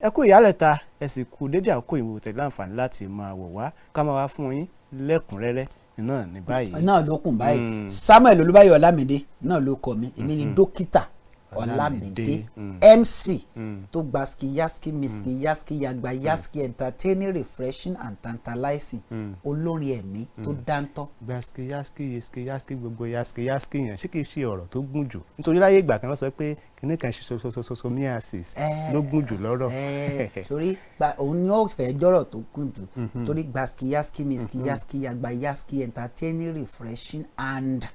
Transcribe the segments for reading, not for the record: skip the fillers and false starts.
Ẹ kú ìyálẹ̀ta, ẹ sì kú dédé àkókò ìwò tẹ̀lé àǹfààní láti máa wò wá, ká máa wá fún yín lẹ́kùnrẹ́rẹ́ náà ní báyìí. Náà ló kùn báyìí. Samuel Olúbáyọ̀ Ọlámídé náà ló kọ mi. Èmi ni Dókítà Ọlámídé, MC tó gba ski yaski miski yaski yagba yaski, entertaining, refreshing and tantalizing, olórin ẹ̀mí tó dáńtọ́. Gbaski yaski yeski yaski, gbogbo yaski yaski yẹn, ṣé kìí ṣe ọ̀rọ̀ tó gùn jù? Nítorí láyé ìgbà kan, wọ́n sọ pé kìnnì kan ṣe sosososomiasis ló gùn jù lọ́rọ̀. Sórí òun ni ó fẹ́ jọ́rọ̀ tó gùn jù, torí gbaski yaski miski yaski yagba yaski, entertaining, refreshing and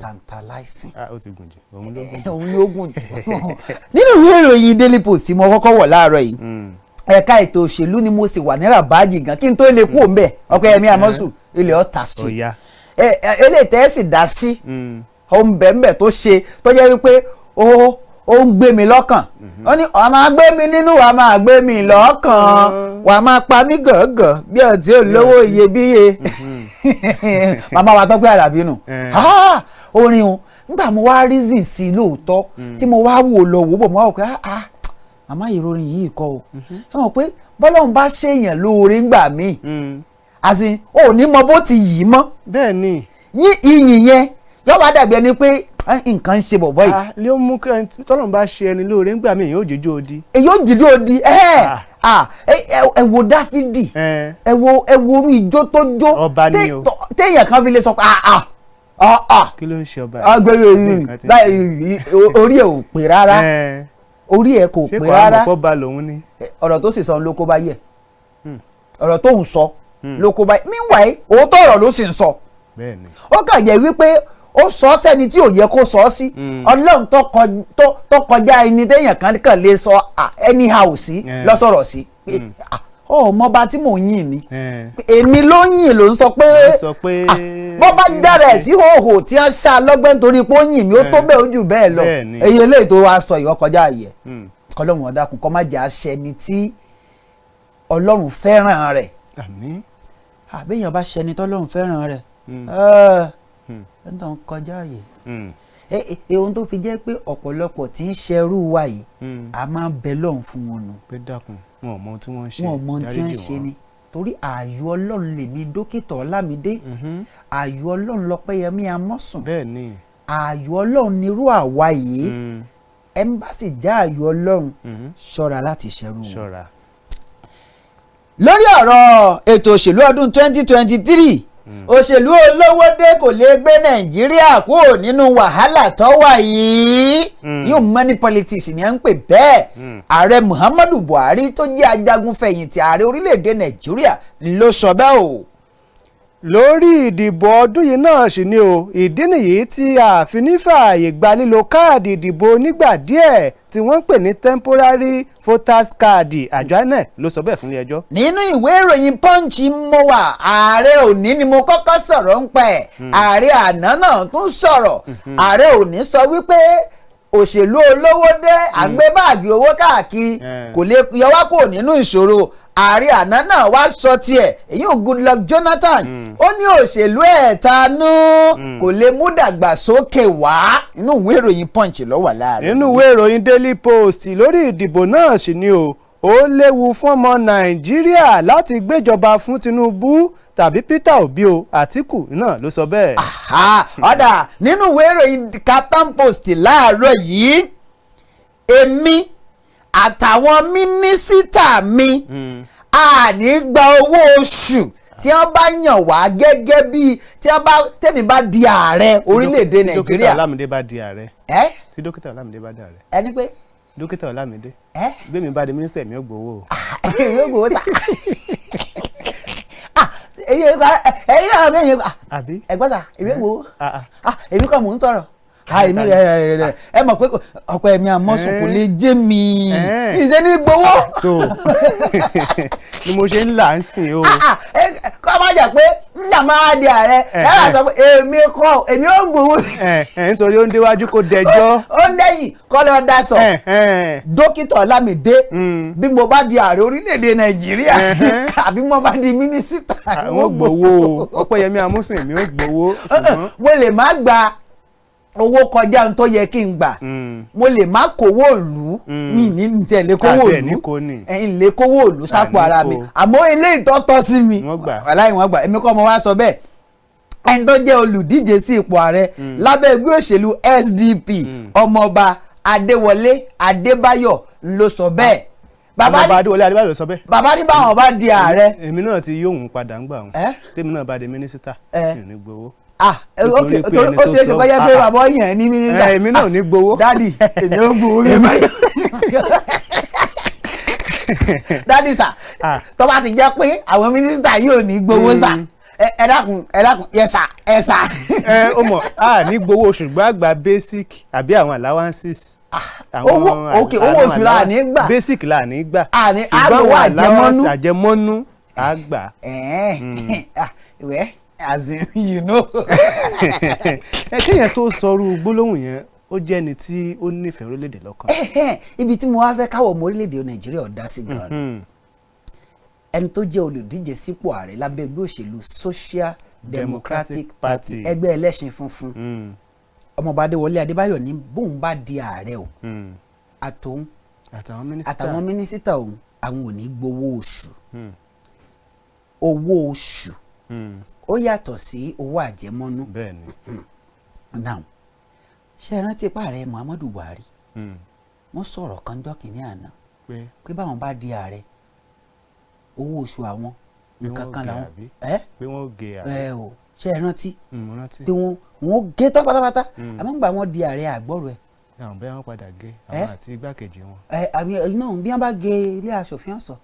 tantalizing. Ah, ó ti gùn jù, òun ló gùn jù. Òun ni ó gùn jù. Nínú ìwé ìròyìn Daily Post tí mo kọ́kọ́ wọ̀ láàárọ̀ yìí, ẹ̀ka ètò òṣèlú ni mo sì wà ní rabaji gan kí n tó lè kú òǹbẹ̀. Ọpẹ́yẹmí Amọ́sù, ilẹ̀ ọ̀tà sí eléyìí tẹ́ ẹ sì dá sí ohun bẹ́ẹ̀nbẹ́ẹ̀ tó ṣe, tó jẹ́ wípé ó ń gbé mi lọ́kàn. Ó ní wàá máa gbé mi nínú, wàá máa gbé mi lọ́kàn, wàá máa pa mí gàngàn bí ọtí olówó iyebíye. Màmá wa Tọ́pẹ́ Àlàbí nù. Orin o, nígbà mo wá reason sí i lóòótọ́, tí mo wá wò lọ wò bọ̀, mo wá wò pé, ah, màmá yìí rorin yìí kọ́ o. Ṣé wọn pé bọ́lọ́run bá ṣèyàn lóore ńgbà míì, as in, ò ní mọ bó ti yìí mọ́. Bẹ́ẹ̀ ni. Yín iyìn yẹn yóò wá dàbí ẹni pé nǹkan ń ṣe bọ̀bọ̀ yìí. Ah, ló mú kí ẹni tọ́lọ́run bá ṣe ẹni lóore ńgbà míì, yóò jíjó odi. Èyí ó jìdí odi. Ẹ wo Dáfídì, ẹ wo orú ijó tó jó. Ọba ni o. Téèyàn kan fi lè sọ pé, ah ah ah ah, Kí ló ń ṣe ọba yìí? Agbèrè Nǹkan tí ń ṣe. orí ẹ ò pé rárá, orí ẹ kò Ṣé pé kò á mọ̀ rárá. pọ́ ba lòun ni? Ọ̀rọ̀ tó sì sọ ló kó bá yẹ, ọ̀rọ̀ tó ń sọ ló kó bá yẹ. Meanwhile, òótọ́ ọ̀rọ̀ ló sì ń sọ. Bẹ́ẹ̀ ni. Ó kàn jẹ́ wípé ó sọ sẹ́ni tí ò yẹ kó sọ sí. Ọlọ́run tó kọjá ẹni téèyàn kan kàn lè sọ anyhow sí lọ́sọ̀rọ̀ sí. Ọmọọba tí mò ń yìn ni, èmi ló ń yìn, ló ń sọ pé Ó sọ pé bọ́ bá dára ẹ̀ sí hòhò tí wọ́n ṣá lọ́gbẹ́ nítorí pé ó yìn mí, ó tó bẹ́ẹ̀, ó jù bẹ́ẹ̀ lọ. Bẹ́ẹ̀ ni. Èyí eléyìí tó wá sọ ìwọ kọjá yẹ. Kọlọ́run ọ̀dàkùn kọ́ má jẹ́ àṣẹ ni tí Ọlọ́run fẹ́ràn rẹ̀. Àmín. Àbẹ́yàn bá ṣẹni tọ́lọ́run fẹ́ràn rẹ̀, ẹ̀ ń tàn kọjá àyè. Ohun tó fi jẹ́ pé ọ̀pọ̀lọpọ̀ tí ń ṣerú wa yìí, a máa ń bẹ lọ́hùn fún wọn nù. Pé dákun, wọn ò mọ ohun tí wọ́n ń ṣe. Wọn ò mọ ohun tí wọ́n ń Dáríjì ṣe wọ́n. ni, torí ààyò Ọlọ́run lèmi Dókítà Ọlámídé, ààyò Ọlọ́run lọ́pẹ́yẹmí Amọ́sùn, Bẹ́ẹ̀ ni. ààyò Ọlọ́run nírú àwa yìí. Ẹ ń bá sì já ààyò Ọlọ́run, ṣọ́ra láti ṣerú wọn. Ṣọ́ra. Lórí ọ̀rọ̀ ètò òṣèlú ọdún 2023, òṣèlú olówódé kò lè gbé Nàìjíríà kúrò nínú wàhálà tó wà yìí. Yóò money politics ni à ń pè bẹ́ẹ̀. Ààrẹ Muhammadu Buhari tó jẹ́ ajagun fẹ̀yìntì ààrẹ orílẹ̀-èdè Nàìjíríà ló sọ bẹ́ẹ̀ o. Lórí ìdìbò ọdún yìí náà sì ni o. Ìdí nìyí tí a fi ní fààyè gba lílo káàdì ìdìbò nígbà díẹ̀ tí wọ́n ń pè ní temporary voters card. Àjọ INEC ló sọ bẹ́ẹ̀ fún ilé ẹjọ́. Nínú ìwé ìròyìn Punch mo wà. Ààrẹ òní ni mo kọ́kọ́ sọ̀rọ̀ ń pa ẹ̀, ààrẹ àná náà tún sọ̀rọ̀. Ààrẹ òní sọ wípé òṣèlú olówó dé, à ń gbé báàgì owó káàkiri, kò lè yọ wá kúrò nínú ìṣòro. Ààrẹ àná náà wá sọ tiẹ̀, èyí ò Goodluck Jonathan. Ó ní òṣèlú ẹ̀tanú kò lè mú dàgbàsókè wá. Inú ìwé ìròyìn Punch ló wà láàrin. Nínú ìwé ìròyìn Daily Post, lórí ìdìbò náà sì ni o. Ó léwu fún ọmọ Nàìjíríà láti gbéjọba fún Tinubu tàbí Peter Obi o. Àtíkù náà ló sọ bẹ́ẹ̀. Ọ̀dà, nínú ìwé ìròyìn Kaftan Post láàárọ̀ yìí, èmi àtàwọn mínísítà mi a ní gba owó oṣù tí wọ́n bá yàn wá gẹ́gẹ́ bí tí wọ́n bá tẹ̀mí bá di ààrẹ orílẹ̀-èdè Tí Dókítà Nàìjíríà. Ọlámídé bá di ààrẹ. Ẹ Tí Dókítà Ọlámídé bá di ààrẹ. Ẹni pé Dókítà Ọlámídé. Ẹ Gbẹ̀mí bá di mínísítà, mi ò gbowó o. Èmi ò gbowó sà. Ah, èmi ẹ̀yin náà ẹ̀yin Àbí? ẹ̀gbọ́n sà, èmi ò gbowó. Ah, ah. Ah, èmi kọ́ mò ń sọ̀rọ̀. Ah, èmi ẹ mọ̀ pé Ọpẹ́yẹmí Amọ́sùn kò lè jẹ́ mi ìṣe ní gbowó. Tó ni mo ṣe ń là ń sìn o. Ah, ah, kọ́ má jà pé nígbà máa di ààrẹ, ẹ wá sọ pé èmi kọ́, èmi ò gbowó. Ẹ ẹ, nítorí ó ń déwájú kó dẹjọ́. Ó ń dẹ́yìn kọ́ lọ́ọ́ dá sọ. Ẹ ẹ. Dókítà Ọlámídé, bí mo bá di ààrẹ orílẹ̀-èdè Nàìjíríà àbí mo bá di mínísítà, Àwọn gbowó o. Ọpẹ́yẹmí Amọ́sùn, èmi ò gbowó, ṣùgbọ́n mo lè má gba Owó kọjá ohun tó yẹ kí n gbà, mo lè má kówó ìlú mi ní tẹ̀lé kówó Àti ẹ̀ ní ìlú kó ní. Ẹ̀ ń lè kówó ìlú sápò Àní ara mi, kó. àmọ́ eléyìí tó tọ́ sí mi, Wọ́n gbà. wàláhì wọ́n gbà. Èmi kọ́ mo wá sọ bẹ́ẹ̀. Ẹni tó jẹ́ olùdíje sí ipò ààrẹ lábẹ́ ẹgbẹ́ òṣèlú SDP, Ọmọọba Adéwọlé Adébáyọ̀ ló sọ bẹ́ẹ̀. Bàbá Ọmọọba Adéwọlé Adébáyọ̀ ló sọ bẹ́ẹ̀. Bàbá ní báwọn bá di ààrẹ. Èmi náà ti yóò ń padà ń gbà wọn. Ẹ́? Tèmi náà bá di mínísítà, Ẹ́. mi ò ní gbowó. Ah, ok. Nítorí pé Torí ẹni ó tó ṣeé ṣe sọ- kó jẹ́ pé Ah, ah. bàbá yẹn ní mínísítà. Ẹ, èmi náà ò ní gbowó. Daddy, èmi ò gbowó mi báyìí. Daddy sir, Ah. tó bá ti jẹ́ pé àwọn mínísítà yóò ní gbowó sir, ẹ dákun, ẹ dákun, yes sir, ẹ sir. Ẹ ó mọ̀, a ní gbowó oṣù, ṣùgbọ́n àgbà basic àbí àwọn allowances. Ok, owó oṣù la ní gbà. Basic la ní gbà. A ní- Ṣùgbọ́n àgbowó àwọn àjẹmọ́nú. allowance àjẹmọ́nú á gbà. Ẹ̀ẹ́n, ah, well, as in, you know. Ẹ kéèyàn tó sọrú gbólóhùn yẹn, ó jẹ́ ẹni tí ó nífẹ̀ẹ́ orílẹ̀-èdè lọ́kàn. Ẹ̀hẹ́n, ibi tí mo wá fẹ́ káwọ̀ ọmọ orílẹ̀-èdè Nàìjíríà ọ̀dá sí gan-an, ẹni tó jẹ́ olùdíje sípò ààrẹ lábẹ́ ẹgbẹ́ òṣèlú Social Democratic Democratic Party, Party. ẹgbẹ́ ẹlẹ́ṣin funfun, Ọmọọba Adéwọlé Adébáyọ̀ ní bóun bá di ààrẹ o, àtòun àtàwọn mínísítà, àtàwọn mínísítà òun, àwọn ò ní gbowó oṣù. Owó oṣù ó yàtọ̀ sí owó àjẹmọ́nú. bẹ́ẹ̀ ni. Now, ṣé ẹ rántí pé ààrẹ Muhammadu Buhari, wọ́n sọ̀rọ̀ kan jọ́ kìíní àná pé pé báwọn bá di ààrẹ, owó oṣù àwọn Pé nǹkan wọ́n kan gé làwọn àbí? Ẹ Pé wọ́n gé àbí? Ẹ o, ṣé ẹ rántí? Mo rántí. Pé wọ́n gé tán pátápátá, àmọ́ ńgbà wọ́n di ààrẹ, àgbọ̀rọ̀ ẹ̀. Àwọn bẹ́ẹ̀, wọ́n padà gé Ẹ́? àwọn àti igbákejì wọn. Ẹ àmì náà, bí wọ́n bá gé, ilé aṣòfin ọ̀sọ̀.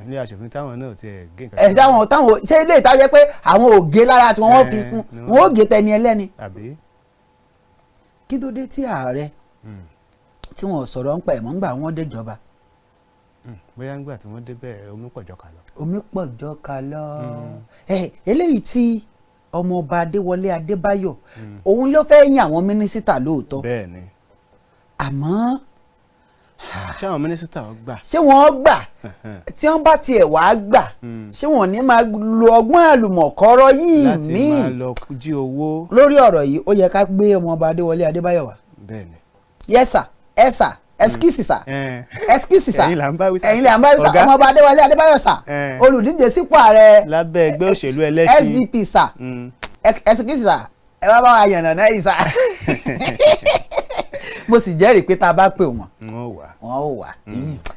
Ilé aṣòfin táwọn náà ti ẹ̀ gé nǹkan. Ẹ táwọn ṣé ilé ìta jẹ́ pé àwọn ò gé lára tí wọ́n fi Ẹ, kún ni wọ́n ó gé tẹni ẹlẹ́ni. Àbí? Kí ló dé tí ààrẹ tí wọ́n sọ̀rọ̀ ń pa ẹ̀mọ́ ńgbà wọ́n déjọba? Bóyá ńgbà tí wọ́n débẹ̀, omi pọ̀ jọkà lọ. Omi pọ̀ jọka lọ. Ẹ eléyìí tí Ọmọọba Adéwọlé Adébáyọ̀, òun ló fẹ́ yan àwọn mínísítà lóòótọ́. Bẹ́ẹ̀ ni. Àmọ́ Ṣé àwọn mínísítà ó gbà? Ṣé wọ́n gbà? Tí wọ́n bá tiẹ̀ wá gbà, ṣé wọ́n ní máa lo ọgbọ́n àlùmọ̀kọ́rọ́ yìí láti míì máa lọ jí owó? Lórí ọ̀rọ̀ yìí, ó yẹ ká gbé Ọmọọba Adéwọlé Adébáyọ̀ wá. Bẹ́ẹ̀ ni. Yes sir, yes sir, excuse sir, excuse sir. Ẹ̀yin là ń bá wí sir. Ẹ̀yin là ń bá wí sir. Ọ̀gá. Ọmọọba Adéwọlé Adébáyọ̀ sir, olùdíje sípò ààrẹ lábẹ́ ẹgbẹ́ òṣèlú ẹlẹ́sìn SDP sir, excuse sir, ẹ wá bá wa yànnà náà yìí sir. Mo sì jẹ́rìí pé tá a bá pè wọ́n, Wọ́n wà. wọ́n ó wà.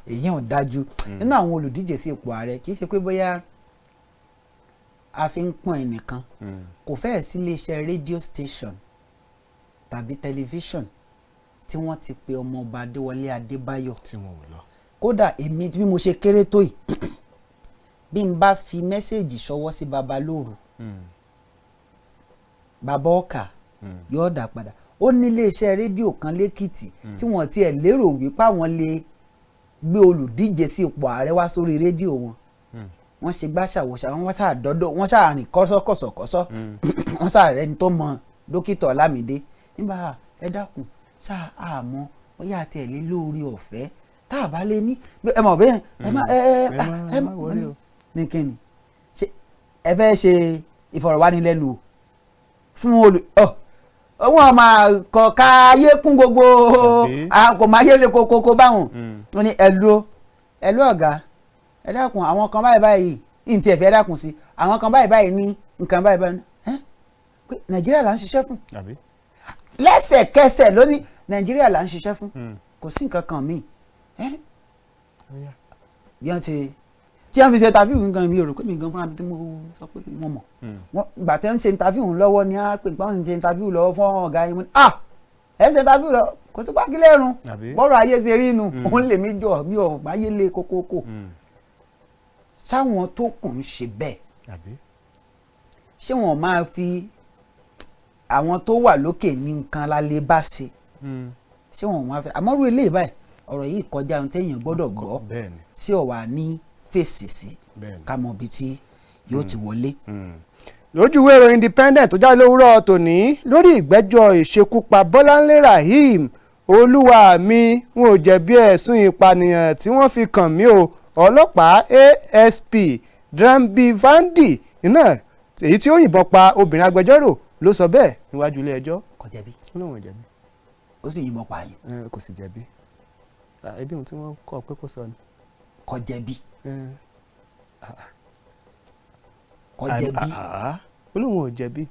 Èyí ò dájú nínú àwọn olùdíje sí ipò ààrẹ, kì í ṣe pé bóyá a fi ń pọ́n ẹnìkan. Kò fẹ́ẹ̀ sí iléeṣẹ́ rédíò station tàbí tẹlifíṣọ̀n tí wọ́n ti pe Ọmọọba Adéwọlé Adébáyọ̀ tí wọn ò lọ. Kódà èmi, bí mo ṣe kéré tó yìí, bí n bá fi message ṣọwọ́ sí baba lóru, bàbá ọkà yóò dà padà. Ó ní iléeṣẹ́ rédíò kan lẹ́kìtì tí wọ́n tiẹ̀ lérò wípé àwọn lè gbé olùdíje sí ipò ààrẹ wá sórí rédíò wọn. Wọ́n ṣe gbàṣàwòṣà, wọ́n ṣáà dọ́dọ̀, wọ́n ṣáà rìn kọ́sọ́kọ́sọ́kọ́sọ́, wọ́n ṣáà rẹ́ni tó mọ Dókítà Ọlámídé nígbà. Ẹ dákun, ṣáà àmọ́ bóyá àti ẹ̀ lé lórí ọ̀fẹ́ tá a bá lé ní ẹ mọ̀ bẹ́ẹ̀, ẹ má ẹ ẹ Ẹ má worry o. Ní kíni ṣe ẹ fẹ́ ṣe ìfọ̀rọ̀wánilẹ́nuwò fún olù ọ wọn máa kọ káyé kún gbogbo? Àbí? Kò máa yé le kokoko báwọn. Wọn ní ẹlú ẹlú, ọ̀gá, ẹ dákun, àwọn kan báyìí báyìí ní ti ẹ̀fẹ́, ẹ dákun sí àwọn kan báyìí báyìí ní nǹkan báyìí báyìí ẹ pé Nàìjíríà là ń ṣiṣẹ́ fún. Àbí? Lẹ́sẹ̀kẹsẹ̀ ló ní Nàìjíríà là ń ṣiṣẹ́ fún, kò sí nǹkan kan míì ẹ. Ó yá. Bí wọ́n ti tí wọ́n fi ṣe interview nǹkan, mi ò rò pé mi gan fúnra mi tí mo sọ pé mo mọ̀ wọ́n. Gbà tí wọ́n ń ṣe interview lọ́wọ́ ni á pè pé wọ́n ń ṣe interview lọ́wọ́ fún ọ̀gá yín. Mo ní, ah, ẹ̀ ń ṣe interview lọ, kò sí pákí lẹ́rùn. Àbí? Bọ́rọ̀ ayé ṣe rí inú òun lèmi jọ, mi ò báyé lé kókókó sáwọn tó kù ń ṣe bẹ́ẹ̀. Àbí? Ṣé wọn máa fi àwọn tó wà lókè ní nǹkan lálẹ́ bá ṣe? Ṣé wọn máa fi àmọ́rú eléyìí báyìí? Ọ̀rọ̀ yìí kọjá ohun téèyàn gbọ́dọ̀ gbọ́ bẹ́ẹ̀ ni tí ò wà ní fèsì sí. Bẹ́ẹ̀ ni. Ká mọ ibi tí yóò ti wọlé. Lójú ìwé ìròyìn Independent tó jáde lówùúrọ̀ tòní, lórí ìgbẹ́jọ́ ìṣekúpa Bọ́láńlé Rahim, "Olúwa mi, n ò jẹ̀bi ẹ̀sùn ìpànìyàn tí wọ́n fi kàn mí o," ọlọ́pàá ASP Drambi Vandi iná èyí tí ó yìnbọn pa obìnrin agbẹjọ́rò ló sọ bẹ́ẹ̀ níwájú ilé ẹjọ́. Kò jẹ̀bi. Ó lóun ò jẹ̀bi. Ó sì yìnbọn pààyàn. Kò sì jẹ̀bi. Ebi ohun tí wọ́n kọ́ pé kó sọ ni. Kò jẹ̀bi. Kò jẹ̀bi. Ó lóun ò jẹ̀bi,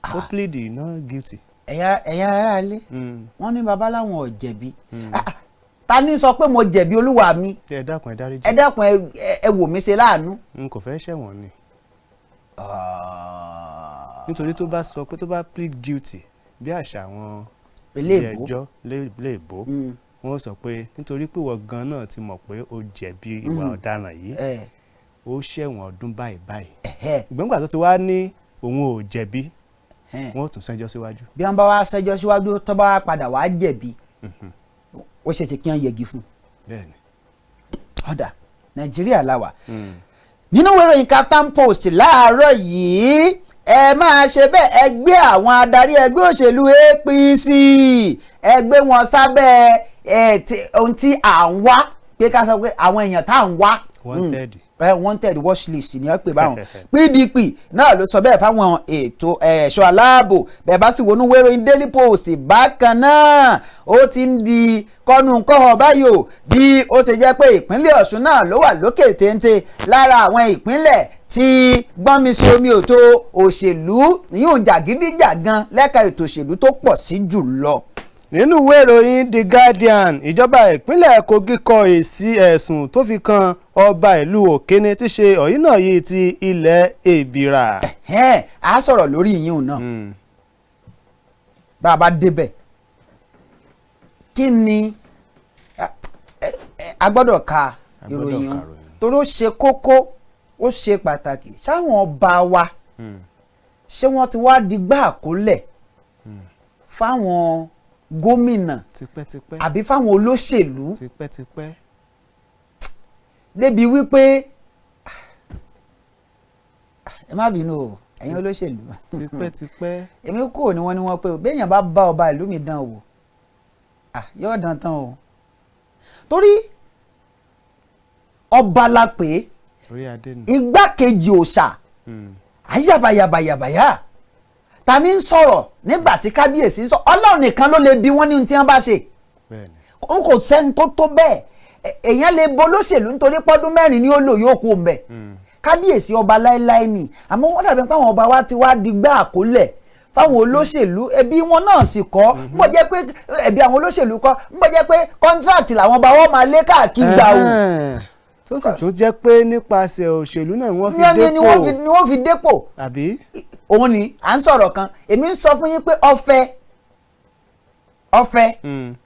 ó plead not guilty. Ẹ̀yin aráalé, wọ́n ní baba láwọn ò jẹ̀bi. Ta ni sọ pé mo jẹ̀bi, olúwa mi? Ẹ dákun, ẹ dáríjì. Ẹ dákun, ẹ wò mí ṣe láàánú. N kò fẹ́ ṣẹ̀wọ̀n ni, nítorí tó bá sọ pé, tó bá plead guilty, bí àṣà àwọn Iléèbó. ẹjọ́ léèbó, wọ́n sọ pé nítorí pé ìwọ gan náà ti mọ̀ pé o jẹ̀bi ìwà ọ̀daràn yìí, ó ṣẹ̀wọ̀n ọdún báyìí báyìí. Ìgbọ́ngbà tó ti wá ní òun ò jẹ̀bi, wọ́n ó tún ṣẹjọ́ síwájú. Bí wọ́n bá wá ṣẹjọ́ síwájú, tó bá wá padà wá jẹ̀bi, ó ṣe ti kí wọ́n yẹgi fún un. Bẹ́ẹ̀ni. Ọ̀dà Nàìjíríà la wà. Nínú ìwé ìròyìn Kaftan Post láàárọ̀ yìí, ẹ máa ṣe bẹ́ẹ̀, ẹ gbé àwọn adarí ẹgbẹ́ òṣèlú APC, ẹ gbé wọn sábẹ́ ẹ ohun tí à ń wá, pé ká sọ pé àwọn èèyàn tá à ń wá. Wanted. Wanted watch list ni wọ́n pè báwọn. PDP náà ló sọ bẹ́ẹ̀ fáwọn ètò ẹ̀ṣọ́ aláàbò. Bẹ́ẹ̀ bá sì wọnú ìwé ìròyìn Daily Post bákan náà, ó ti ń di kọ́nu kọ́họ̀ báyìí o, bí ó ti jẹ́ pé ìpínlẹ̀ Ọ̀ṣun náà ló wà lókè téńté lára àwọn ìpínlẹ̀ tí gbọ́nmi sí omi ò tó òṣèlú yóò jàgídíjàgan lẹ́ka ètò òṣèlú tó pọ̀ sí jù lọ. Nínú ìwé ìròyìn The Guardian, ìjọba ìpínlẹ̀ Kogi kọ èsì ẹ̀sùn tó fi kan ọba ìlú Òkéné tí ṣe Ọ̀yìnàyè ti ilẹ̀ Èbìrà. Ẹ̀hẹ́n, a sọ̀rọ̀ lórí ìyíhùn náà bá a bá débẹ̀. Kí ni a gbọ́dọ̀ ka A gbọ́dọ̀ ìròyìn ka un ìròyìn. Torí ó ṣe kókó, ó ṣe pàtàkì. Ṣáwọn ọba wa, ṣé wọ́n ti wá di gbá àkólẹ̀ fáwọn gómìnà Tipẹ́tipẹ́. àbí fáwọn olóṣèlú Tipẹ́tipẹ́. débi wípé, ẹ má bínú o, ẹ̀yin olóṣèlú, Tipẹ́tipẹ́. èmi kò ní wọ́n ní wọ́n pé o, béèyàn bá bá ọba ìlú mi dán wò, yóò dán tán o, torí ọba la pè é, Orí adé ni. igbákejì òòṣà. Ayàbàyàbàyàbàyà, ta ni ń sọ̀rọ̀ nígbà tí kábíyèsí ń sọ? Ọlọ́run nìkan ló lè bi wọ́n ní ohun tí wọ́n bá ṣe. Bẹ́ẹ̀ni. N kò sẹ́ni tó tó bẹ́ẹ̀. Èèyàn lè bo olóṣèlú nítorí pọ́dún 4 ni ó lò, yóò kú òun bẹ̀. Kábíyèsí ọba láéláé ni, àmọ́ wọ́n dàbí pé àwọn ọba wa ti wá di gbá àkólẹ̀ fáwọn olóṣèlú. Ẹbí wọn náà sì kọ́ ń bọ́ jẹ́ pé ẹbí àwọn olóṣèlú kọ́ ń bọ́ jẹ́ pé contract làwọn ọba wọn máa lé káàkiri gbà o. Tó sì tún jẹ́ pé nípasẹ̀ òṣèlú náà wọ́n fi Ní wọ́n fi dépò. Ni wọ́n fi dépò. Àbí. Òun ni à ń sọ̀rọ̀ kan. Èmi ń sọ fún yín pé ọ̀fẹ́ ọ̀fẹ́,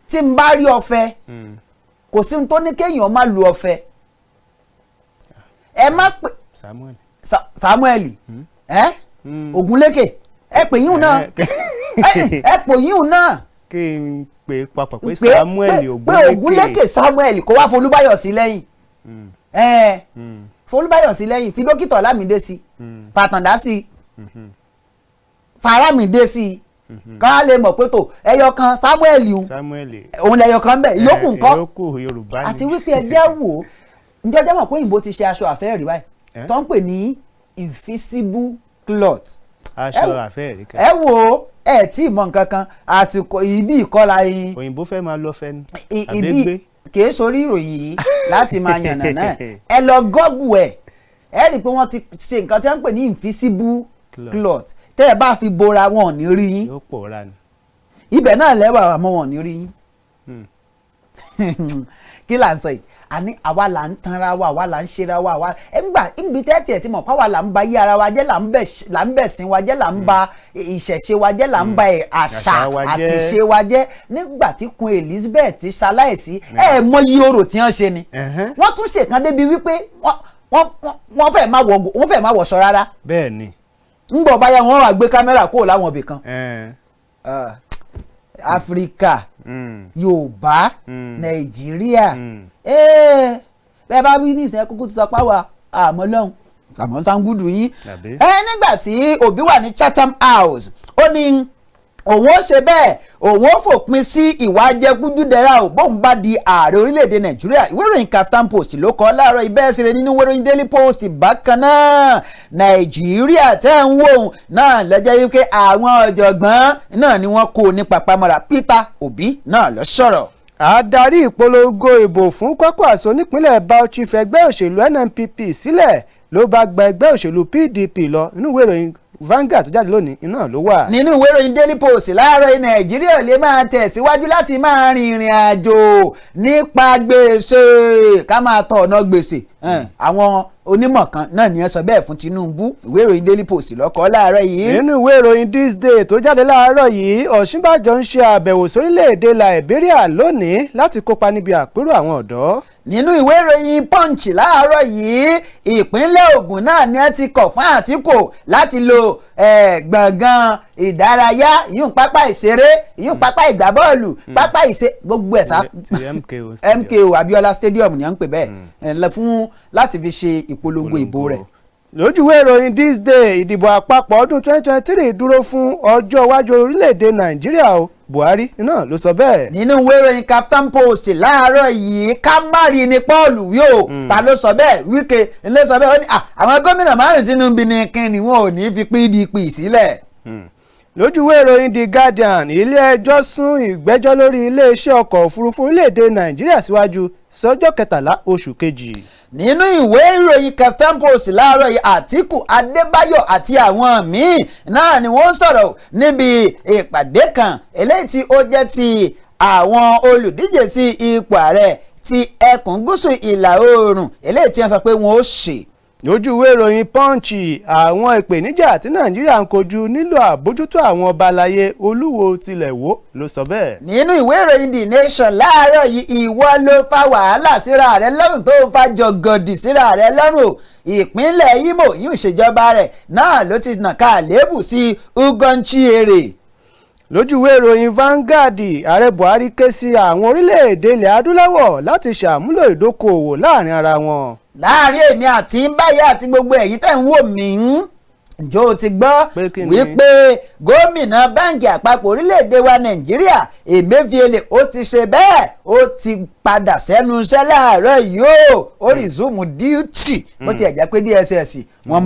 tí n bá rí ọ̀fẹ́, kò sí ohun tó ní kéèyàn má lu ọ̀fẹ́. Ẹ má pè Samuel. Samuel ẹ Ògúnlékè, ẹ pè yín náà, ẹ pè yín náà. Kí n pè papọ̀ pé Samuel Pé Ògúnlékè. Ògúnlékè Samuel, kó wá Folúbáyọ̀ sí lẹ́yìn, ẹ Folúbáyọ̀ sí lẹ́yìn, fi dókítà Ọlámídé sí, Fàtàndá sí, Faramídé sí, ká lè mọ̀ pé tó ẹyọ kan Samuel ń Samuel. òun lẹyọ kan bẹ́ẹ̀, ìyókù ńkọ́? Ìyókù Yorùbá ni. Àti wípé ẹ jẹ́ wò ó, ǹjẹ́ ẹ jẹ́ mọ̀ pé òyìnbó ti ṣe aṣọ àfẹ́ẹ̀rí báyìí tó ń pè ní invisible cloth? Aṣọ àfẹ́ẹ̀rí kan. Ẹ wò ó, ẹ tí ì mọ nǹkan kan. Àsìkò ibi ìkọlà yín. Òyìnbó fẹ́ máa lọ fẹ́ ni. Ibi Àbẹ́gbé. kìí sórí ìròyìn yìí láti máa yànnà náà. Ẹ lọ Google ẹ, ẹ rí i pé wọ́n ti ṣe nǹkan tí wọ́n ń pè ní invisible Cloth. cloth. Tẹ́ ẹ bá fi bora, wọn ò ní rí yín. Yóò pòórá ni. Ibẹ̀ náà lẹ́wà, àmọ́ wọn ò ní rí yín. Kí là ń sọ yìí? Àní àwa là ń tanra wa, àwa là ń ṣera wa. Àwa ẹ ń gbà níbi tẹ́tì ẹ̀ tí mọ̀ pàwa là ń ba yí ara wa jẹ́, là ń bẹ̀ sin wa jẹ́, là ń ba ìṣẹ̀ṣe wa jẹ́, là ń ba àṣà Àṣà wa àti jẹ́. ìṣe wa jẹ́. Nígbà tí Queen Elizabeth ṣaláìsí, ẹ mọyì orò tí wọ́n ṣe ni. Wọ́n tún ṣèkan débi wípé wọ́n fẹ́ má wọṣọ rárá. Bẹ́ẹ̀ ni. Ńgbọ̀ báyà, wọ́n wá gbé kámẹ́rà kúrò láwọn ibì kan. Áfíríkà, Yorùbá, Nàìjíríà. Bẹ́ẹ̀ bá wí ní ìsìn, kúkú ti sọ páwa àmọ́ lọ́hùn àmọ́ sangudu yín. Àbí? Nígbà tí Obi wà ní Chatham House, ó ní Òun ó ṣe bẹ́ẹ̀, òun ó fòpin sí ìwà jẹgúdújẹrá ò bóun bá di ààrẹ orílẹ̀-èdè Nàìjíríà. Ìwé ìròyìn Kaftan Post ló kọ láàárọ̀ ibẹ̀ sí rẹ̀. Nínú ìwé ìròyìn Daily Post bákan náà, Nàìjíríà tẹ́ ń wò ó náà lọ́jọ́ wípé àwọn ọ̀jọ̀gbọ́n náà ni wọ́n kó ní papamọ́ra. Peter Obi náà ló sọ̀rọ̀. Adarí ìpolongo ìbò fún Kwankwaso nípínlẹ̀ Bauchi fẹgbẹ́ òṣèlú NNPP sílẹ̀, ló bá gba ẹgbẹ́ òṣèlú PDP lọ. Inú ìwé ìròyìn Vanguard tó jáde lónìí iná ló wà. Nínú ìwé ìròyìn Daily Post láàárọ̀ yìí, Nàìjíríà lè máa tẹ̀síwájú láti máa rin ìrìn àjò nípa gbèsè, ká máa tọ ọ̀nà gbèsè. Àwọn onímọ̀ kan náà ní ẹ sọ bẹ́ẹ̀ fún Tinubu. Ìwé ìròyìn Daily Post ló kọ láàárọ̀ yìí. Nínú ìwé ìròyìn This Day tó jáde láàárọ̀ yìí, Ọ̀ṣínbàjò ń ṣe àbẹ̀wò sórílẹ̀-èdè Liberia lónìí láti kópa níbi àpérò àwọn ọ̀dọ́. Nínú ìwé ìròyìn Punch láàárọ̀ yìí, ìpínlẹ̀ Ògùn náà ni ẹ ti kọ̀ fún Àtíkù láti lo gbọ̀ngàn ìdárayá yìí, pápá ìṣeré yìí, pápá ìgbábọ́ọ̀lù, pápá ìṣe gbogbo ẹ̀ sá. Ti MKO Stadium. MKO Abiola Stadium ni à ń pè bẹ́ẹ̀, fún láti fi ṣe ìpolongo ìbò rẹ̀. Lójúwé ìròyìn This Day, ìdìbò àpapọ̀ ọdún 2023 dúró fún ọjọ́ iwájú orílẹ̀-èdè Nàìjíríà o, Buhari náà ló sọ bẹ́ẹ̀. Nínú ìwé ìròyìn Kaftan Post láàárọ̀ yìí, ká má rí ni Paul wí o. Ta ló sọ bẹ́ẹ̀? Wike ló sọ bẹ́ẹ̀. Ó ní àwọn gómìnà márùn Tinubu ní kí ni wọn ò ní fi PDP sílẹ̀. Lójúwé ìròyìn The Guardian, ilé-ẹjọ́ sún ìgbẹ́jọ́ lórí iléeṣẹ́ ọkọ̀ òfurufú orílẹ̀-èdè Nàìjíríà síwájú sọ́jọ́ 13 oṣù kejì. Nínú ìwé ìròyìn Kaftan Post láàárọ̀ yìí, Àtíkù Adébáyọ̀ àti àwọn míì náà ni wọ́n sọ̀rọ̀ níbi ìpàdé kan eléyìí tí ó jẹ́ ti àwọn olùdíje sí ipò ààrẹ ti ẹkùn gúúsù ìlà oòrùn, eléyìí tí wọ́n sọ pé wọ́n ó ṣe. Lójú ìwé ìròyìn Punch, àwọn ìpèníjà tí Nàìjíríà ń kojú nílò àbójútó àwọn ọba aláyé, Olúwo tilẹ̀ wó ló sọ bẹ́ẹ̀. Nínú ìwé ìròyìn The Nation láàárọ̀ yìí, ìwọ ló fa wàhálà síra rẹ lọ́rùn tó fa jọ̀gọ̀dì síra rẹ lọ́rùn o. Ìpínlẹ̀ Imo yóò ṣèjọba rẹ̀ náà ló ti nàka àléébù sí Ugochiere. Lójú ìwé ìròyìn Vanguard, ààrẹ Buhari ké sí àwọn orílẹ̀-èdè ilẹ̀ adúláwọ̀ láti ṣàmúlò ìdókòòwò láàrin ara wọn. Láàrin èmi àti báyìí àti gbogbo ẹ̀yin tẹ̀ ń wò mí, ǹjọ́ o ti gbọ́ wípé gómìnà báǹkì àpapọ̀ orílẹ̀-èdè wa Nàìjíríà, Emefiele, ó ti ṣe bẹ́ẹ̀, ó ti padà sẹ́nu iṣẹ́ láàárọ̀ yìí ó resume duty, bó tiẹ̀ jẹ́ pé DSS wọ́n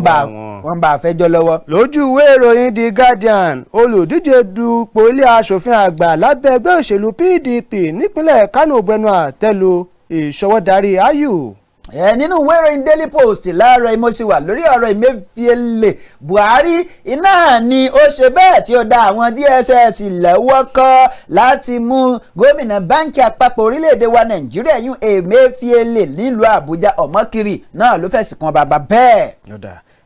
ń bá a fẹjọ́ lọ́wọ́. Lójú ìwé ìròyìn The Guardian, olùdíje dupò ilé aṣòfin àgbà lábẹ́ ẹgbẹ́ òṣèlú PDP nípínlẹ̀ Kánò bẹnu àtẹ́lu ìṣọwọ́darí Ayu. Ẹ nínú ìwé ìròyìn Daily Post láàárọ̀, mo ṣì wà lórí ọ̀rọ̀ Emefiele. Buhari iná ni ó ṣe bẹ́ẹ̀ tí ó dá àwọn DSS lọ́wọ́ kọ́ láti mú gómìnà báńkì àpapọ̀ orílẹ̀-èdè wa Nàìjíríà yún Emefiele nílùú Àbújá. Ọmọkiri náà ló fẹ̀sùn kan bàbá bẹ́ẹ̀.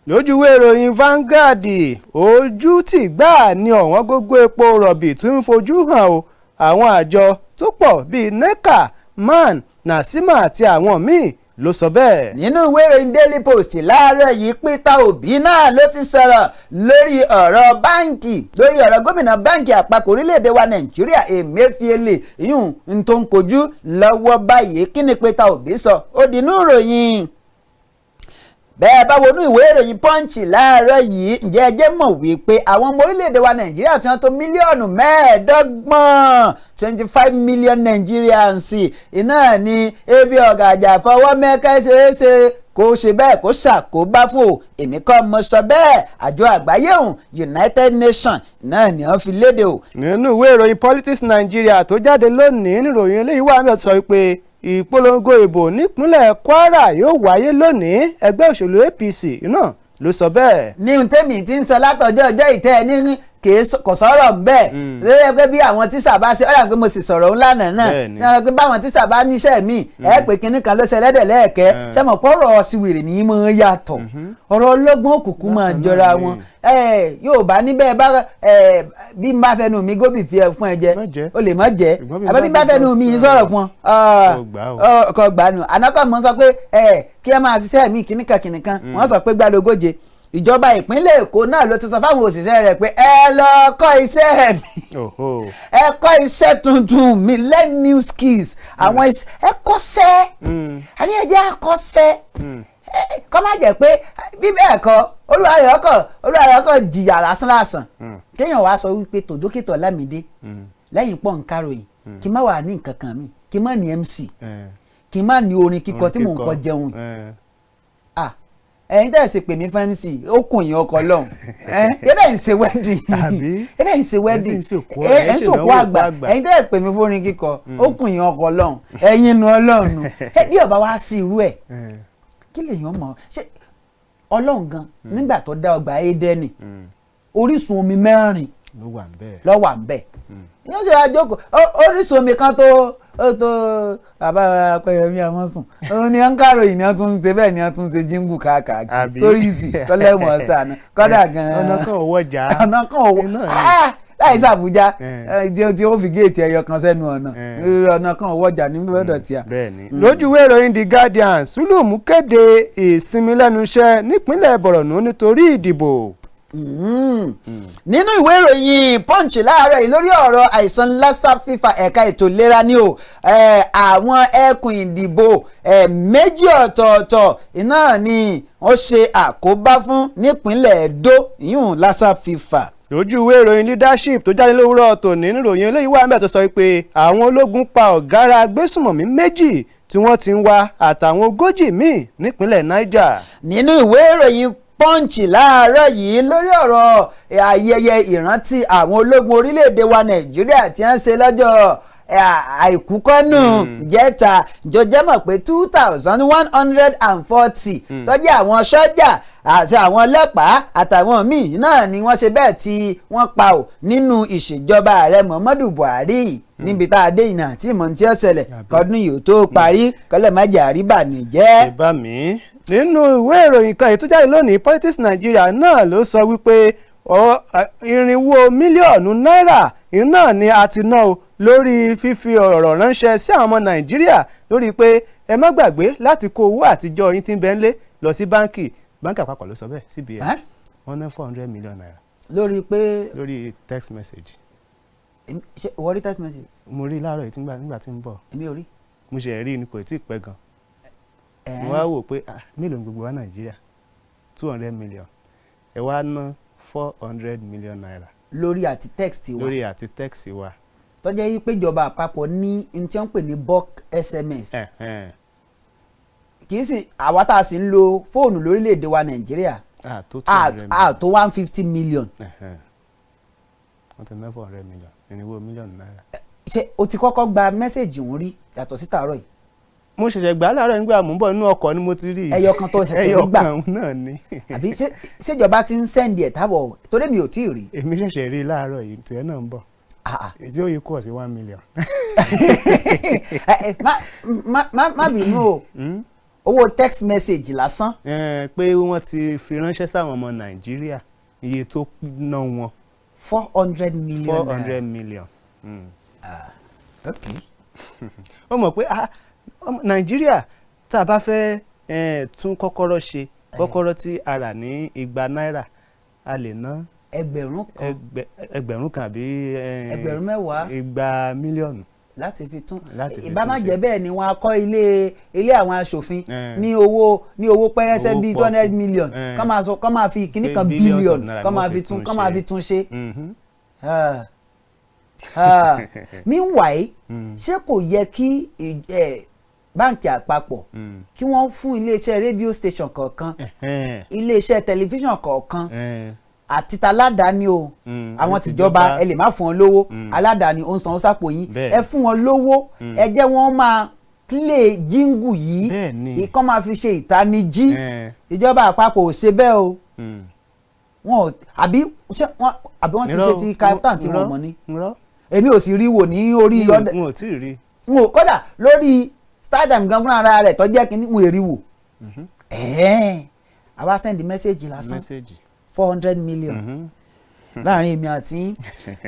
Lójú ìwé ìròyìn Vanguard, ojú tì gbáà ní ọ̀wọ́n gógó epo rọ̀bì tún ń fojú hàn o. Àwọn àjọ tó pọ̀ bíi NECA, MAN, NASEMA àti àwọn míì ló sọ bẹ́ẹ̀. Nínú ìwé ìròyìn Daily Post láàárọ̀ yìí, Peter Obi náà ló ti sọ̀rọ̀ lórí ọ̀rọ̀ báǹkì, lórí ọ̀rọ̀ gómìnà báǹkì àpapọ̀ orílẹ̀-èdè wa Nàìjíríà, Emefiele, ìyún n tó ń kojú lọ́wọ́ báyìí. Kí ni Peter Obi sọ? Ó di inú ìròyìn. Bẹ́ẹ̀ bá wọnú ìwé ìròyìn Punch láàárọ̀ yìí, ǹjẹ́ ẹ jẹ́ mọ̀ wípé àwọn ọmọ orílẹ̀-èdè wa Nàìjíríà tí wọ́n tó mílíọ̀nù 25, 25 million Nigerians, iná ní ebi ọ̀gàjà fọwọ́ mẹ́kẹ́ ṣeéṣe kó ṣe bẹ́ẹ̀ kó ṣàkóbá fún o. Èmi kọ́ mo sọ bẹ́ẹ̀, àjọ àgbáyé òun United Nations náà ni wọ́n fi léde o. Nínú ìwé ìròyìn Politics Nigeria tó jáde lónìí, níròyìn eléyìí wà mẹ́ta sọ wípé ìpolongo ìbò nípínlẹ̀ Kwara yóò wáyé lónìí. Ẹgbẹ́ òṣèlú APC náà ló sọ bẹ́ẹ̀. Ní tèmi tí ń sọ látọjọ́ ọjọ́ ìtẹ́ ẹ ní kò sọ̀rọ̀ ń bẹ́ẹ̀ lórí pé bí àwọn tíṣà bá ṣe ọ̀yà pé mo sì sọ̀rọ̀ ńlá náà pé báwọn tíṣà bá níṣẹ́ mi ẹ pé kinní kan ló ṣe ẹlẹ́dẹ̀ lẹ́ẹ̀kẹ́ sẹ́mọ̀ pọ̀rọ̀ síwèrè ní mọ̀ yàtọ̀, ọ̀rọ̀ ọlọ́gbọ́n òkùnkùn máa jọra wọn. Yóò bá níbẹ̀ bá bí n bá fẹnu mi gómìn fi fún ẹ jẹ, o lè má jẹ, àbẹ́ bí n bá fẹnu mi sọ̀rọ̀ fún ọ kò gbà nù. Ànákọ́ mọ́ sọ pé kí ẹ máa ṣiṣẹ́ mi kìnnìkan kìnnìkan, wọ́n sọ pé gbàlógóje. Ìjọba ìpínlẹ̀ Èkó náà ló ti sọ fáwọn òṣìṣẹ́ rẹ̀ pé ẹ lọ kọ́ iṣẹ́ mi, ẹ kọ́ iṣẹ́ tuntun mi, learn new skills. Àwọn ẹ kọ́ṣẹ́, àní ẹ jẹ́ àkọ́ṣẹ́. Kọ́ má jẹ́ pé bí bẹ́ẹ̀ kọ́, olúwa rẹ̀ ọkọ̀ jìyà lásán lásán. Kéèyàn wá sọ wípé tó dókítà Ọlámídé lẹ́yìn pọ̀ ń káròyìn, kí n má wà ní nǹkan kan mi, kí n má ní MC, kí n má ní orin kíkọ tí mò ń kọ jẹun. Ah, ẹ̀yin tẹ́ ẹ̀ sì pè mí fún MC, ó kùn yín ọkọ̀ lọ́hùn ẹ̀ ẹ̀ ń ṣe wedding, ẹ̀ ń ṣe wedding, ẹ̀ ń sòkú àgbà. Ẹ̀yin tẹ́ ẹ̀ pè mí fún orin kíkọ, ó kùn yín ọkọ̀ lọ́hùn, ẹ̀yin nu ọlọ́run. Bí ọba wá sí irú ẹ̀, kí lèèyàn mọ̀ ṣé ọlọ́run gan nígbà tó dá ọgbà Édẹ́nì, orísun omi 4 ló wà ń bẹ́ẹ̀. Ló wà ń bẹ̀. Yóò ṣe àjókòó orísun omi kan tó bàbá Apẹyẹmí Amọ̀sùn, òun ni à ń káròyìn, ni wọ́n tún ń ṣe bẹ́ẹ̀, ni wọ́n tún ń ṣe jíngù káàkiri sórí ìsì tọ́lẹ́wọ̀n sànù kọ́dà gan-an. Ọ̀nà kan ò wọjà. Ọ̀nà kan ò wọ láì sàbújá tí ó fi géètì ẹyọ kan sẹ́nu ọ̀nà. Ọ̀nà kan ò wọjà ní lọ́dọ̀ tíà. Bẹ́ẹ̀ni, lójú ìwé ìròyìn The Guardian, Zulum kéde ìsinmi lẹ́nu iṣẹ́ nípínlẹ̀ Borno nítorí ìdìbò. Nínú ìwé ìròyìn Punch láàárọ̀ yìí, lórí ọ̀rọ̀ àìsàn lassa fever, ẹ̀ka ètò ìlera ni o. Àwọn ẹkùn ìdìbò 2 ọ̀tọ̀ọ̀tọ̀ iná ni wọ́n ṣe àkóbá fún nípínlẹ̀ Edo, ìyún lassa fever. Lójú ìwé ìròyìn Leadership tó jáde lówùúrọ̀ tòní, níròyìn eléyìí wà mẹ́ẹ̀ tó sọ pé àwọn ológun pa ọ̀gára agbésùmọ̀mí 2 tí wọ́n ti ń wá àtàwọn 40 míì nípínlẹ̀ Niger. Nínú ìwé ìròyìn Punch láàárọ̀ yìí, lórí ọ̀rọ̀ ayẹyẹ ìrántí àwọn ológun orílẹ̀-èdè wa Nàìjíríà tí wọ́n ṣe lọ́jọ́ àìkú kọ́nù jẹ́ta, jọjẹ́ mọ̀ pé 2140 tó jẹ́ àwọn sọ́jà àti àwọn ọlọ́pàá àtàwọn míì náà ni wọ́n ṣe bẹ́ẹ̀ tí wọ́n pa ò nínú ìṣèjọba ààrẹ Muhammadu Buhari níbi tá a dé ìnà tí mò ń tí ó ṣẹlẹ̀ kọ́dún yìí ó tó parí, kọ́lẹ̀ má jẹ́ àríbà nìjẹ́. Ìbá mi, nínú ìwé ìròyìn kan èyí tó jáde lónìí, Politics Nigeria náà ló sọ wípé 400 mílíọ̀nù náírà iná ni a ti ná o lórí fífi ọ̀rọ̀ ránṣẹ́ sí àwọn ọmọ Nàìjíríà lórí pé ẹ má gbàgbé láti kó owó àtijọ́ yín tí ń bẹ ńlé lọ sí báńkì. Báńkì àpapọ̀ ló sọ bẹ́ẹ̀, CBN. Wọ́n ná 400 million naira. Lórí pé lórí text message. Ṣé ìwọ rí text message? Mo rí láàárọ̀ yìí tí nígbà tí ń bọ̀. Èmi ò rí. Mo ṣe rí ni, kò tí ì pẹ́ gan. Mo wá wò pé, ah, mélòó ni gbogbo wa Nàìjíríà? 200 million, ẹ wá ná 400 million naira. Lórí àti text wa. Lórí àti text wa. Tó jẹ́ pé ìjọba àpapọ̀ ní n tí wọ́n ń pè ní bulk SMS. Kì í sì àwa tá a sì ń lo fóònù lórílẹ̀‐èdè wa Nàìjíríà tó 200 million, a tó 150 million. Wọ́n ti ná 400 million, 400 mílíọ̀nù náírà. Ṣé o ti kọ́kọ́ gba message òun rí yàtọ̀ sí tàárọ̀ yìí? Mo ṣẹ̀ṣẹ̀ gbà á láàárọ̀ nígbà mò ń bọ̀, nínú ọkọ̀ ni mo ti rí. Ẹyọ kan tó ṣẹ̀ṣẹ̀ rí gbà? Ẹyọ kan náà ni. Àbí ṣèjọba ti ń send ẹ̀ tábọ̀? Torí mi ò tí ì rí. Èmi ṣẹ̀ṣẹ̀ rí láàárọ̀ yìí, tìẹ náà ń bọ̀, èyí ó yí kú sí 1 million. Má bínú o, owó text message lásán. Pé wọ́n ti fi ránṣẹ́ sáwọn ọmọ Nàìjíríà, iye tó ná wọn. 400 million. 400 million. Ok. Ó mọ̀ pé Nàìjíríà, tá a bá fẹ́ tún kọ́kọ́rọ́ ṣe, kọ́kọ́rọ́ tí a rà ní 200 náírà, a lè ná 1000. 1000 àbí 10,000. 200 mílíọ̀nù. Láti fi tún Láti fi ìbá má tún ṣe. jẹ́ bẹ́ẹ̀ ni wọ́n á kọ́ ilé àwọn aṣòfin ní owó pẹ́rẹ́sẹ́ Owó bíi two pọ́ọ́kú. hundred million kọ́ máa sọ, kọ́ máa fi kíní kan Billions of billion naira kọ́ ni máa wọ́n fi fi tún tún kọ́ máa ṣe. fi tún ṣe. Ah. Ah. Meanwhile, ṣé kò yẹ kí báǹkì àpapọ̀ kí wọ́n fún iléeṣẹ́ rédíò station kọ̀ọ̀kan, iléeṣẹ́ tẹlifíṣàn kọ̀ọ̀kan àti taládàáni o, àwọn àti tìjọba tìjọba. ẹ lè má fún wọn lówó, aládàáni ó ń sanwó sápò yín, ẹ fún wọn lówó, ẹ jẹ́ wọ́n máa play jingle yìí, ìkọ́ máa fi ṣe ìtanijí. Ìjọba àpapọ̀ ò ṣe bẹ́ẹ̀ o. Wọn ò, àbí ṣé wọn, àbí wọ́n ti ṣe ti Kaftan tí wọ́n mọ̀ ní? Irọ́. Èmi ò sì rí wò ní orí ọ̀dẹ. N ò tí ì rí. N ò, kódà lórí StarTimes gan fúnra ara rẹ̀ tó jẹ́ kínní, n ò rí wò. Ẹ̀ẹ́n, àwa send message lásán, message. 400 million láàrin èmi àti yín.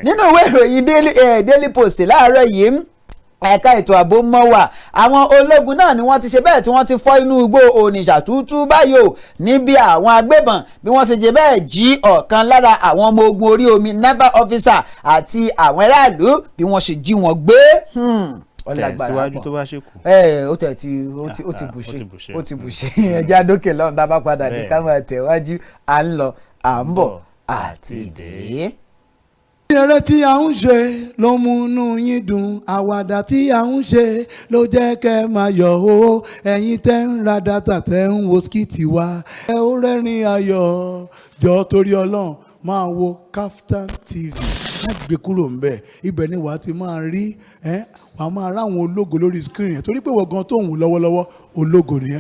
Nínú ìwé ìròyìn Daily Post láàárọ̀ yìí, ẹ̀ka ètò ààbò mọ́ wà. Àwọn ológun náà ni wọ́n ti ṣe bẹ́ẹ̀ tí wọ́n ti fọ́ inú igbó Onitsha tútú báyìí o, níbi àwọn agbébọn bí wọ́n ṣe jẹ́ bẹ́ẹ̀ jí ọ̀kan lára àwọn ọmọ ogun orí omi, naval officer, àti àwọn aráàlú bí wọ́n ṣe jí wọn gbé. Ọlágbára Tẹ̀síwájú pọ̀. tó bá ṣe kù. Ẹ ó tẹ̀ tí ó ti Ah, ah, bùṣe. ó ti bùṣe. Ó ti bùṣe. Ẹjẹ́ àdókè lọ́run, tá a bá padà dé, ká máa tẹ̀wájú. À ń lọ, à ń bọ̀, àti dé. Eré tí a ń ṣe ló mú inú yín dùn, àwàdà tí a ń ṣe ló jẹ́ kẹ́ máa yọ̀ o. Ẹ̀yin tẹ́ ń ra data, tẹ́ ń wo skit wa, ẹ ó rẹ́rìn ayọ̀ jọ. Torí Ọlọ́run, máa wo Kaftan TV, má gbé kúrò ńbẹ̀. Ibẹ̀ ni wàá ti máa rí ẹ, wàá máa ráwọn ológo lórí screen yẹn, torí pé wọ́n gan tó ń wò lọ́wọ́lọ́wọ́, ológo nìyẹn.